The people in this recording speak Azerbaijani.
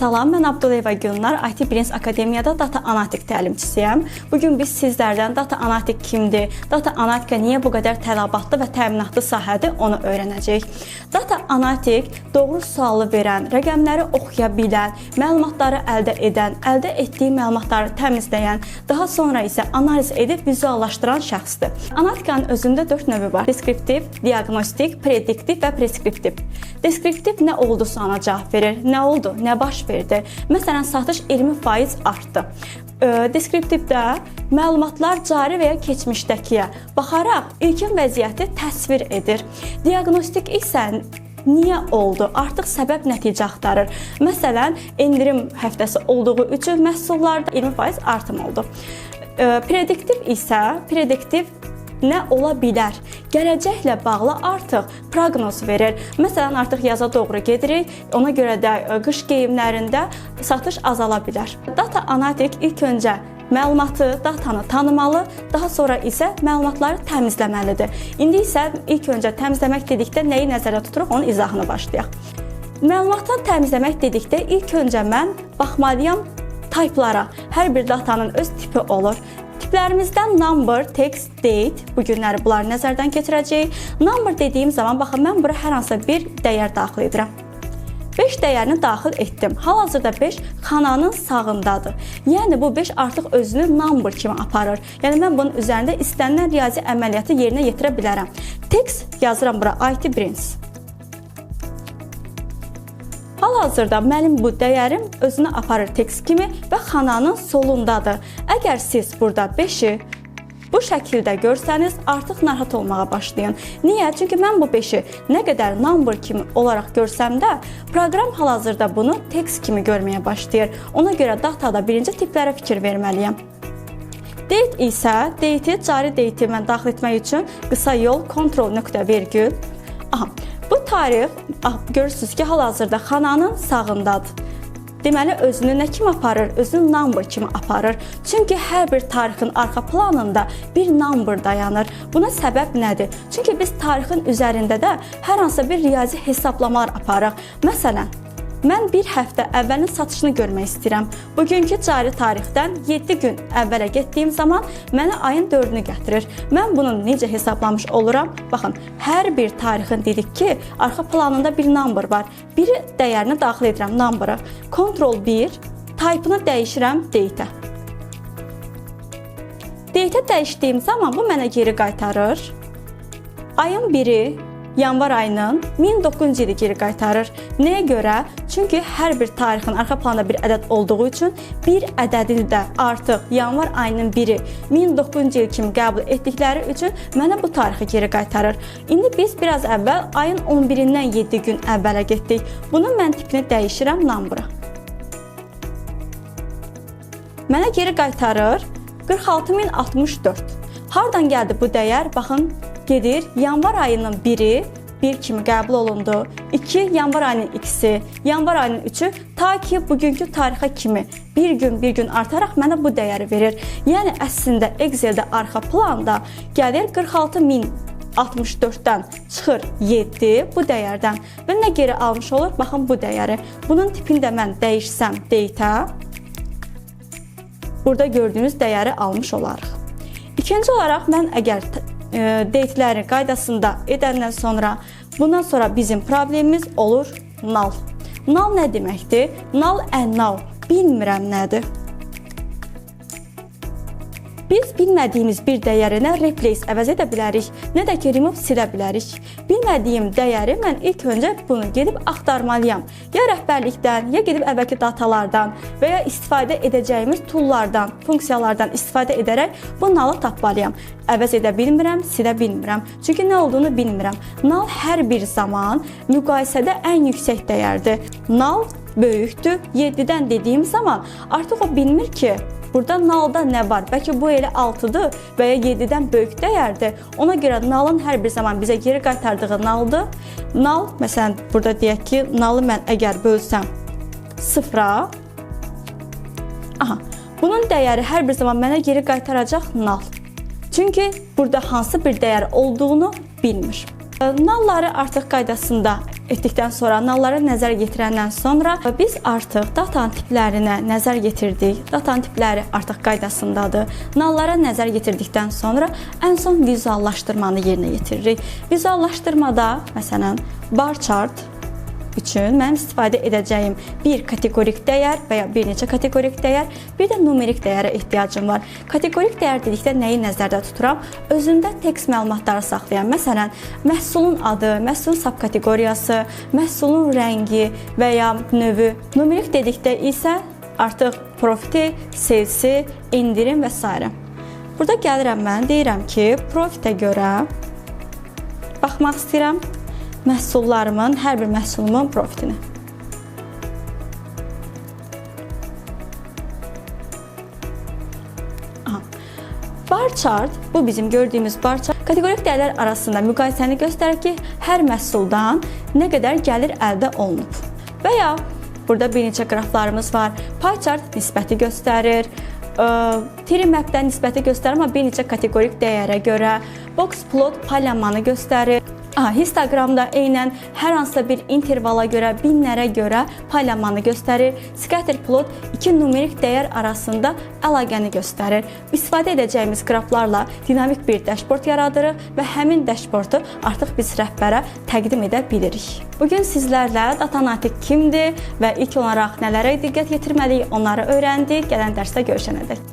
Salam, mən Abdullayeva Gülnar, IT Brains Akademiyada Data Analitik təlimçisiyəm. Bu gün biz sizlərdən Data Analitik kimdir, Data Analitika niyə bu qədər tələbatlı və təminatlı sahədir, onu öyrənəcəyik. Data Analitik doğru sualı verən, rəqəmləri oxuya bilən, məlumatları əldə edən, əldə etdiyi məlumatları təmizləyən, daha sonra isə analiz edib vizuallaşdıran şəxsdir. Analitikanın özündə 4 növü var: deskriptiv, diaqnostik, prediktiv və preskriptiv. Deskriptiv nə oldu sualına cavab verir. Nə oldu? Nə baş verdi? Məsələn, satış 20% artdı. Deskriptivdə məlumatlar cari və ya keçmişdəkiyə baxaraq ilkin vəziyyəti təsvir edir. Diaqnostik isə niyə oldu? Artıq səbəb nəticə axtarır. Məsələn, endirim həftəsi olduğu üçün məhsullarda 20% artım oldu. Prediktiv isə prediktiv nə ola bilər? Gələcəklə bağlı artıq proqnoz verir. Məsələn, artıq yaza doğru gedirik. Ona görə də qış geyimlərində satış azala bilər. Data analitik ilk öncə məlumatı, datanı tanımalı, daha sonra isə məlumatları təmizləməlidir. İndi isə ilk öncə təmizləmək dedikdə nəyi nəzərdə tuturuq, onun izahını başlayaq. Məlumatı təmizləmək dedikdə ilk öncə mən baxmalıyam type'lara. Hər bir datanın öz tipi olur. Tiplərimizdən number, text, date, bu günləri bunları nəzərdən keçirəcəyik. Number dediyim zaman baxın, mən bura hər hansısa bir dəyər daxil edirəm. 5 dəyərini daxil etdim. Hal-hazırda 5 xananın sağındadır. Yəni bu 5 artıq özünü number kimi aparır. Yəni mən bunun üzərində istənilən riyazi əməliyyatı yerinə yetirə bilərəm. Text yazıram bura, IT Brains. Hal-hazırda mənim bu dəyərim özünü aparır text kimi və xananın solundadır. Əgər siz burada 5-i bu şəkildə görsəniz, artıq narahat olmağa başlayın. Niyə? Çünki mən bu 5-i nə qədər number kimi olaraq görsəm də, proqram hal-hazırda bunu text kimi görməyə başlayır. Ona görə datada birinci tiplərə fikir verməliyəm. Date isə, date-i, cari date-i mən daxil etmək üçün qısa yol Ctrl nöqtə vergül. Aha, bu tarix, ah, görürsünüz ki, hal-hazırda xananın sağındadır. Deməli, özünü nə kimi aparır? Özünü number kimi aparır. Çünki hər bir tarixin arxa planında bir number dayanır. Buna səbəb nədir? Çünki biz tarixin üzərində də hər hansısa bir riyazi hesablamalar aparırıq. Məsələn, mən bir həftə əvvəlin satışını görmək istəyirəm. Bugünkü cari tarixdən 7 gün əvvələ getdiyim zaman mənə ayın 4-ünü gətirir. Mən bunu necə hesablamış oluram? Baxın, hər bir tarixin dedik ki, arxa planında bir number var. Biri dəyərini daxil edirəm, number'ı. Ctrl 1, type-ını dəyişirəm date-ə. Date-ə dəyişdiyim zaman bu mənə geri qaytarır. Ayın 1-i, yanvar ayının 1009-cu ili geri qaytarır. Nəyə görə? Çünki hər bir tarixin arxa planında bir ədəd olduğu üçün bir ədədini də artıq yanvar ayının 1-i 1009-cu il kimi qəbul etdikləri üçün mənə bu tarixi geri qaytarır. İndi biz biraz əvvəl ayın 11-dən 7 gün əvvələ getdik. Bunun mən tipini dəyişirəm number'a. Mənə geri qaytarır 46064. Hardan gəldi bu dəyər? Baxın, gedir yanvar ayının 1-i 1 kimi qəbul olundu. 2 yanvar ayının 2-si, yanvar ayının 3-ü, ta ki bugünkü tarixə kimi bir gün bir gün artaraq mənə bu dəyəri verir. Yəni əslində Excel-də arxa planda gəlir 46064-dən çıxır 7 bu dəyərdən və nə geri almış olur? Baxın bu dəyəri. Bunun tipini də mən dəyişsəm date, burada gördüyünüz dəyəri almış olarıq. İkinci olaraq mən əgər date-ləri qaydasında edəndən sonra, bundan sonra bizim problemimiz olur null. Null nə deməkdir? Null unknown, bilmirəm nədir. Biz bilmədiyimiz bir dəyəri nə replace, əvəz edə bilərik, nə də ki remove, silə bilərik. Bilmədiyim dəyəri mən ilk öncə bunu gedib axtarmalıyam. Ya rəhbərlikdən, ya gedib əvvəlki datalardan və ya istifadə edəcəyimiz toollardan, funksiyalardan istifadə edərək bu null-ı tapmalıyam. Əvəz edə bilmirəm, silə bilmirəm. Çünki nə olduğunu bilmirəm. Null hər bir zaman müqayisədə ən yüksək dəyərdir. Null böyükdür 7-dən dediyim zaman artıq o bilmir ki, burada nullda nə var? Bəlkə bu elə 6-dır və ya 7-dən böyük dəyərdir. Ona görə nullın hər bir zaman bizə geri qaytardığı nulldır. Null, məsələn, burada deyək ki, nullı mən əgər bölsəm 0-a, aha, bunun dəyəri hər bir zaman mənə geri qaytaracaq null. Çünki burada hansı bir dəyər olduğunu bilmir. Nullları artıq qaydasında etdikdən sonra, nallara nəzər yetirəndən sonra biz artıq datanın tiplərinə nəzər yetirdik. Datanın tipləri artıq qaydasındadır. Nallara nəzər yetirdikdən sonra ən son vizuallaşdırmanı yerinə yetiririk. Vizuallaşdırmada məsələn bar chart üçün mənim istifadə edəcəyim bir kateqorik dəyər və ya bir neçə kateqorik dəyər, bir də numerik dəyərə ehtiyacım var. Kateqorik dəyər dedikdə nəyi nəzərdə tuturam? Özündə tekst məlumatları saxlayan, məsələn, məhsulun adı, məhsulun subkateqoriyası, məhsulun rəngi və ya növü. Numerik dedikdə isə artıq profiti, salesi, endirim və s. Burada gəlirəm mən, deyirəm ki, profitə görə baxmaq istəyirəm məhsullarımın, hər bir məhsulumun profitini. Aha. Bar chart, bu bizim gördüyümüz bar chart, kateqorik dəyərlər arasında müqayisəni göstərir ki, hər məhsuldan nə qədər gəlir əldə olunub. Və ya burada bir neçə qraflarımız var. Pie chart nisbəti göstərir. Tree map-də nisbəti göstərir, amma bir neçə kateqorik dəyərə görə. Box plot paylanmanı göstərir. Aha, histogramda eynən hər hansısa bir intervala görə, binlərə görə paylanmanı göstərir. Scatter plot iki numerik dəyər arasında əlaqəni göstərir. İstifadə edəcəyimiz qraflarla dinamik bir dashboard yaradırıq və həmin dashboardu artıq biz rəhbərə təqdim edə bilirik. Bugün sizlərlə data analitik kimdir və ilk olaraq nələrə diqqət yetirməliyik, onları öyrəndik. Gələn dərsdə görüşənədək.